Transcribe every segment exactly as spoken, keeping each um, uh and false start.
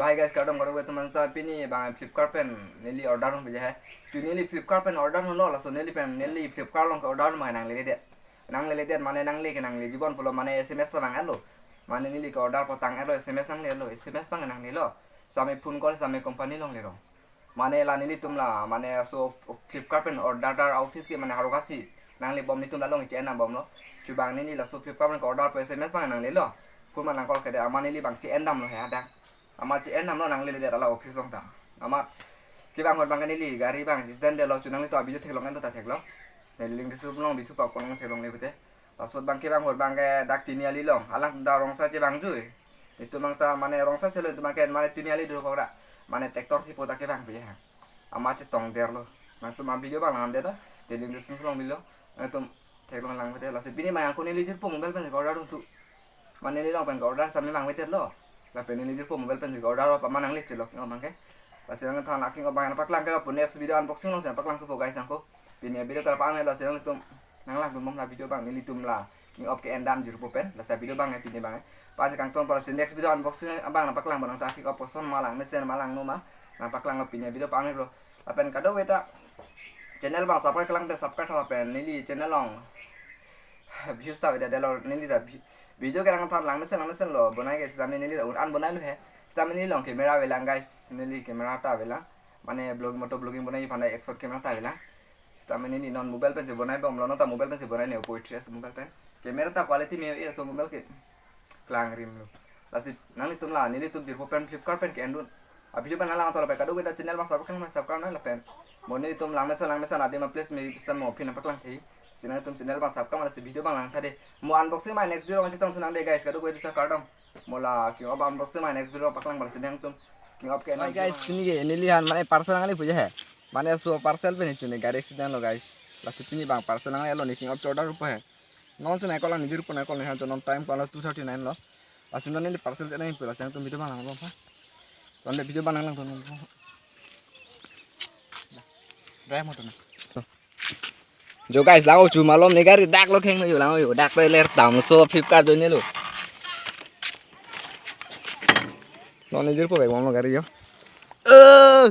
Hi guys, kardom kardom, teman sa pini bang Flipkart pen neli order hong pija hai. Chu neli Flipkart pen order hong lo, laso neli pen neli Flipkart along ke order ma nangleledet. Nangleledet mane nangle ke nangle jibon pulo mane S M S ta bang alo. Mane neli ke order potang alo S M S nangle alo, S M S bang nangle lo. Same phone call same company along le rong. Mane la nelitum la mane so Flipkart pen order dar office ke mane haroka si nangle bom nelitum la along che-en dam bomlo. Chu bang neli laso Flipkart pen order po S M S bang nangle lo. Phone ma nang call kede ama neli bang che-en damlo he ada. Ama che-en damlo nangleledet ala office along ta. Ama kevang ahut bang neli gari bang accident detlo, chu nanglitum video theklong en ta theklong. Neli link description along video pa kolong theklongle pute. Laso bang kevang ahut bang ke dak Tiniali along. Alang da Rongsa chevang jui. Itum bang ta mane Rongsa selo itum bang ke mane Tiniali dur kokra. Mane tractor si po ta kevang pi ha. Ama chetong derlo. Nangtum a video bang lang de ta. Neli link description along bilo. Nangtum theklong lang pute. Lasi pini bang ako neli jirpo mobile pen order dun tu. Mane neli along pen order same bang vetet lo. Lapen neli jirpo mobile pen order apa ma nangle chelo king-op bang ke. Lasi nangtum than king-op bang paklang ke lapu next video unboxing along si paklang supo guys angko. Pini video ta pang lasi nangtum nang lang tum bom la video bang nelitum la king-op ke-en dam jirpo pen. Lasi video bang pini bang. Pasi kangton pala si next video unboxing bang nang paklang bang nang ta king-op koson ma lang mesen ma lang no ma. Nang paklang lo pini video pang lo. Lapen kadokave ta channel bang subscribe kelang pen subscribe tha pen neli channel along views ta veda delo neli ta vi-, video ke nang than lang mesen lang mesen lo bonai ke sitame neli ta un an bonai lo he. Sitame neli along camera avelang guys, neli camera ta avelang. Mane vlog moto vlogging bonai aphan ta action camera ta avelang. Sitame neli non mobile pen si bonai bomlo, non ta mobile pen si bonai ne Oppo eight three S mobile pen. Camera ta quality me e so mobile ke klang rim lo. Lasi nanglitum la nelitum jirpo pen Flipkart pen ke-en dun. A video bang nang lang tolo pe kadokave ta channel bang subscribe nang subscribe nang lapen. Mo nelitum lang mesen lang mesen adi ma please me bisa mo phin paklang the. Si nangtum channel bang subscribe lasi video bang lang tha de. Mo unboxing ma next video bang chetong thu nang de guys kadokave ta kardom. Mo la king-op unboxing ma next video paklang bang si nangtum king-op ke-en dam guys, pini ke neli han mane parcel nangle puja hai. Mane so parcel pen chune gari accident lo guys. Lasi pini bang parcel nangle lo ne king-op order po hai. Non si nai kolang nijir po nai kolang han to non time kolang two thirty nine lo. Lasi non neli parcel che nai pula sang tum video bang lang lo pa. Ton le video bang lang ton. Drive motor na. Jo guys, lang-o chu malom ne gari dak lo kheng yo lang yo dak le ler tam so Flipkart jo ne lo. Non nijir po bag bom lo gari yo. Eh.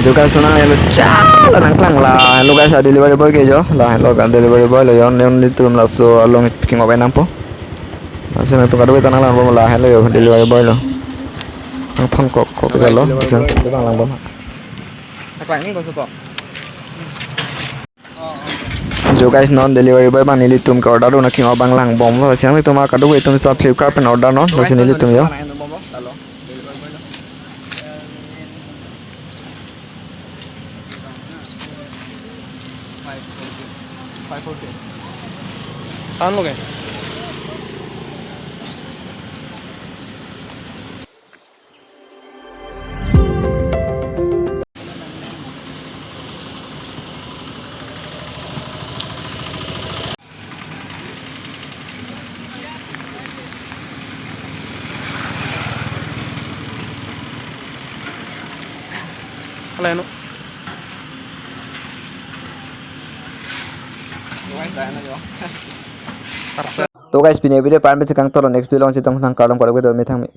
Jo guys, nang helo chala nangklang la. Helo guys, a delivery boy ke jo. La helo ka delivery boy lo jo. Non nelitum laso along king-o-bai nangpo. Laso nangtum kadokave ta nanglang bom la helo jo delivery boy lo. Nangthon kok kok lo. Laso nangtum nanglang bom. Nangklang ni ko suko. Jo guys, non delivery boy abang nelitum ke order dun aking abang lang bom lo. Siang nelitum kadokave atum sita Flipkart pen order non. Laso nelitum jo. Five forty. Tan lo ke? Aleno. Parcel. To guys, pini video pan besi kangtolo, next video along si tong nang kardom kardom kedo methang me.